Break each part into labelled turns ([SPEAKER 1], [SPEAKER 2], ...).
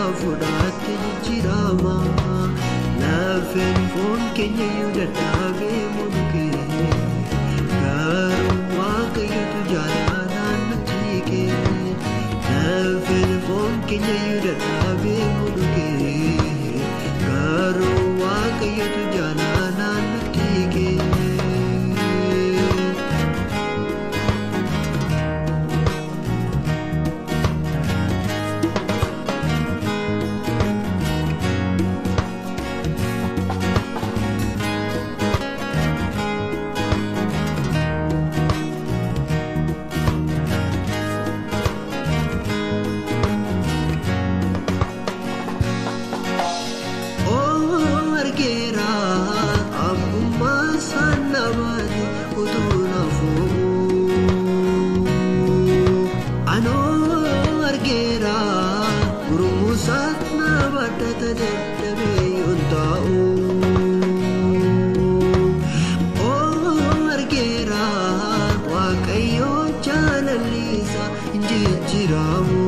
[SPEAKER 1] isaa fudhatte jijjiirama. Lafeen foon keenya iyyuu dadhabee mul'ee, garuu Waaqayyotu jaalalaan nutti hiike. Lafeen foon keenya iyyuu dadhabee mul'ee, garuu Waaqayyotu jaalalaan nutti hiike. Oo argeera abbummaa isaan nabaate utuu naafuu. Anoo argeera gurmuusaas na baddata dadhabee yoon taa'u. Oo argeera Waaqayyo jaalalli isaa hin jijjiiramu.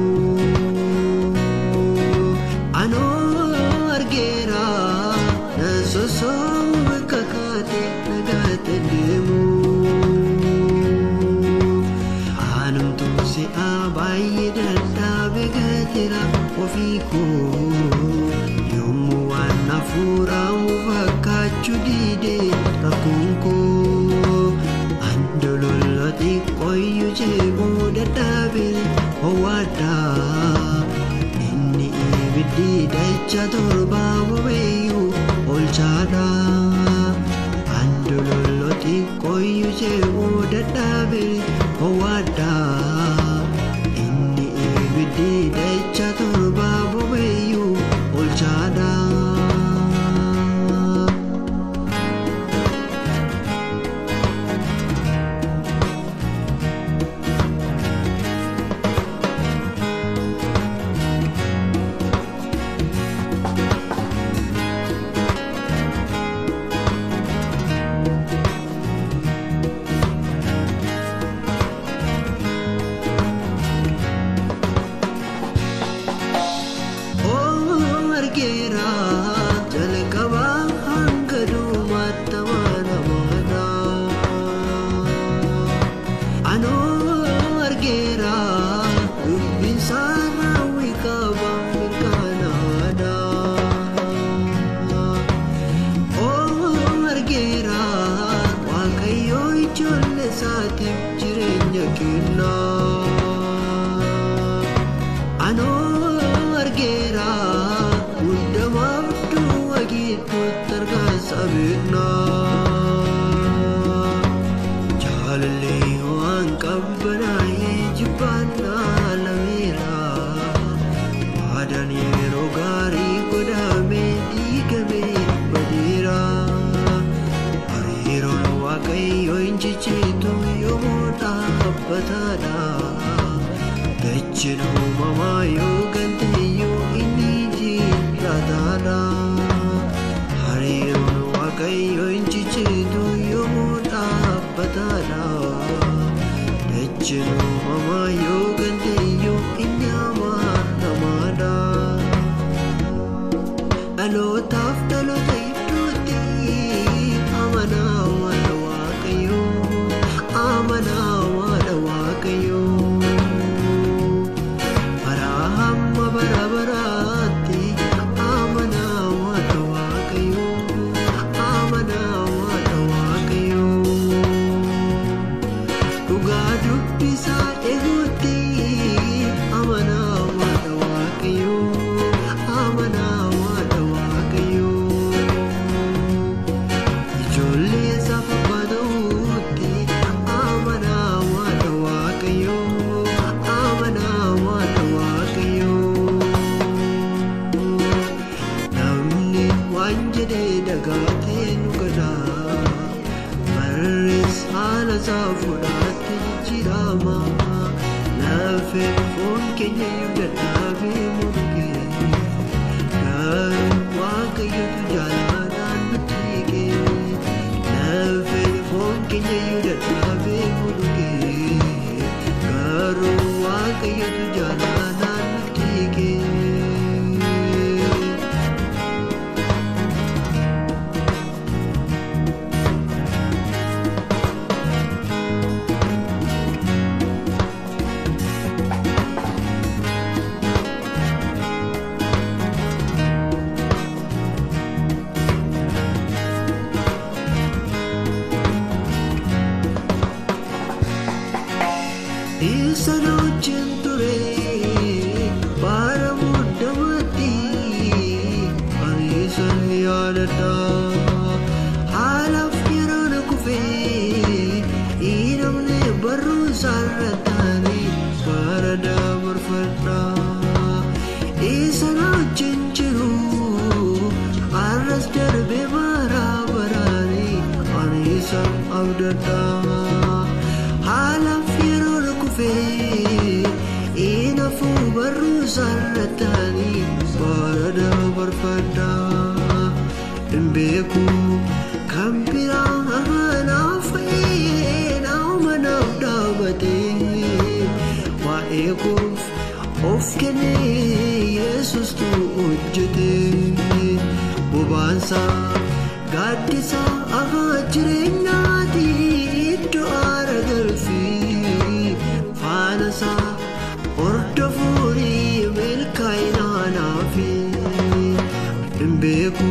[SPEAKER 1] Anoo argeera na sosoobe kakaate nagaate deemu. Anumtuu si'a baay'ee dadhabe gateera ofii koo. Yommuu waan hafuuraamu fakkaachuu dide rakkoon koo. Andolola xiqqooyyuu jeequu dadhabe ho'aadhaa. Inni ibiddi dacha torbaa bobeeyyuu olchaadha. Andololo xiqqooyyuu jeequu dadhabe ho'aadha. Inni ibiddi dacha torbaa bobeeyyuu olchaadha. Oo argeera jalqabaa hanga dhumaatti amanamaadha. Anoo argeera dubbiin isaa raawwii qaba mirkanaadha. Oo argeera Waaqayyo ijoollee isaatiif jireenya kenna. Anoo argeera hundamaaf du'a gidduutti argaa beekna. Jaalalli waan qabbanaa'ee jibbaannaa lameera. Waadaan yeroo gaarii godhamee diigamee badeera. Hariiroon Waaqayyoo hin jijjiitu yoomuu dhaabbataadha. Dacheen uumamaa yoo ganteeyyuu inni jiraataadha. Hariiroon Waaqayyoo hin jijjiitu yoomuu dhaabbataadha. Dacheen uumamaa yoo ganteeyyuu inni amanamaadha. Dhalootaaf dhaloota gidduutti amanamaadha Waaqayyo, amanamaadha Waaqayyo. Bara hamma bara baraatti amanamaadha Waaqayyo, amanamaadha Waaqayyo. Dhugaa dubbisaa eeguutti amanamaadha Waaqayyo, amanamaadha Waaqayyo. Ijoollee isaaf abbaa ta'uutti amanamaadha Waaqayyo, amanamaadha Waaqayyo. Namni waan jedhee dagaatee nu gada. Barrees haala isaa fudhatte jijjiirama. Lafeen foon keenya iyyuu dadhabee mul'ee. Garuu Waaqayyotu jaalalaan nutti hiike. Lafeen foon keenya iyyuu dadhabee mul'ee. Garuu Waaqayyotu jaalalaan nutti hiike. jaaladha. Haalaaf yeroon kufee namni barruu isaarratti bara dabarfadha. Isa na wajjin jiru arras darbee bara baraani ani isa abdadha. Haalaaf yeroon kufee inaafuu barruu isaarratti bara dabarfadha. Hin beeku kan biraa naaf fayyee naama naaf dhaabatee waa'ee koof of kennee Yesuustu hojjete. Bobaansaa gaaddisa jireenyaati iddoo aara galfii faanasaa hordofuun milkaa'ina naafi. Hin beeku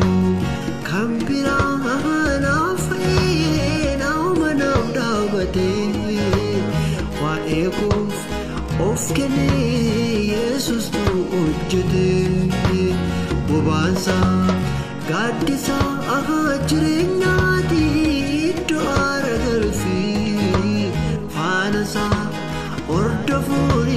[SPEAKER 1] kan biraa naaf fayyee naama naaf dhaabatee waa'ee koof of kennee Yesuustu hojjete. Bobaansaa gaaddisa jireenyaati iddoo aara galfii faanasaa hordofuun